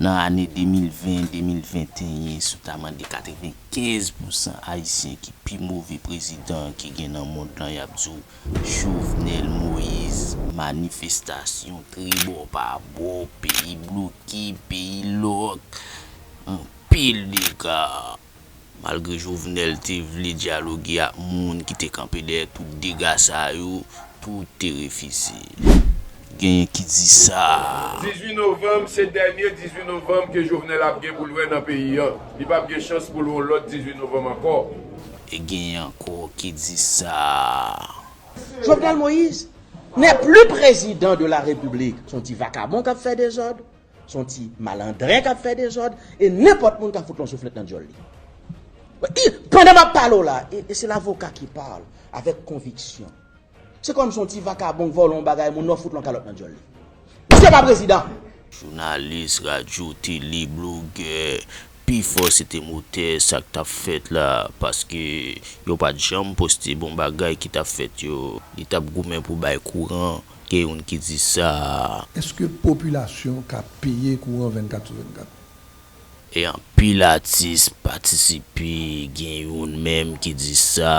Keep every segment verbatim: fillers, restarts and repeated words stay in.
Nan ane de mil ven, de mil venteyen, si w ta mande katrevenkenz pousan Ayisyen ki pi move prezidan ki gen nan mond lan, y ap di w Jovenel Moïse. Manifestasyon tribò pa bò, peyi bloke, peyi lòk, anpil dega. Malgre Jovenel te vle dyaloge ak moun ki te kanpe dèyè tout dega sa yo, tout te refize. Genyen ki di sa. Dizuit novanm, se dènye dizuit novanm ke Jovenel ap gen pou l wè nan peyi an. Li p ap gen chans pou l wè yon lòt dizuit novanm ankò. E genyen ankò ki di sa. Jovenel Moïse n'est plus président de la République. Se yon ti vakabon k ap fè dezòd, se yon ti malandren k ap fè dezòd, e nenpòt moun ka fout yon souflèt nan dyòl li. Pandan m ap pale w la, e, e se lavoka ki pale avèk konviksyon. Se kòm se yon ti vakabon k vòlè yon bagay moun nan, w fout yon kalòt nan dyòl li. Misye pa prezidan. Jounalis, radyo, tele, blogè, pifò se te motè sa k t ap fèt la, paske yo pa t janm poste bon bagay ki t ap fèt yo. Li t ap goumen pou bay kouran, gen youn ki di sa. Èske popilasyon ka peye kouran vennkat sou vennkat? E anpil atis patisipe, gen youn menm ki di sa.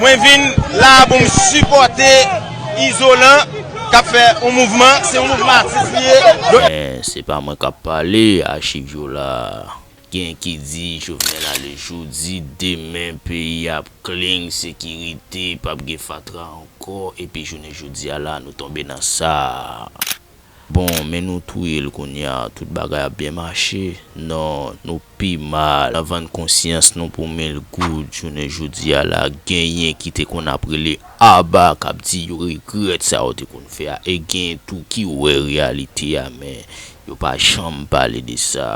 Mwen vin la pou m sipòte Izolan k ap fè yon mouvman, se yon mouvman atis li ye. Men se pa mwen k ap pale, achiv yo la. Gen ki di Jovenel ale jodi, demen peyi ap clean, sekirite, p ap gen fatra ankò, epi jounen jodi a la nou tonbe nan sa. Bon, men nou touye l kounye a, tout bagay ap byen mache? Non, nou pi mal. N ap vann konsyans nou pou mil goud jounen jodi a la. Genyen ki te konn ap rele aba, k ap di yo regrèt sa yo te konn fè a, e genyen tou ki wè reyalite a, men yo pa janm pale de sa.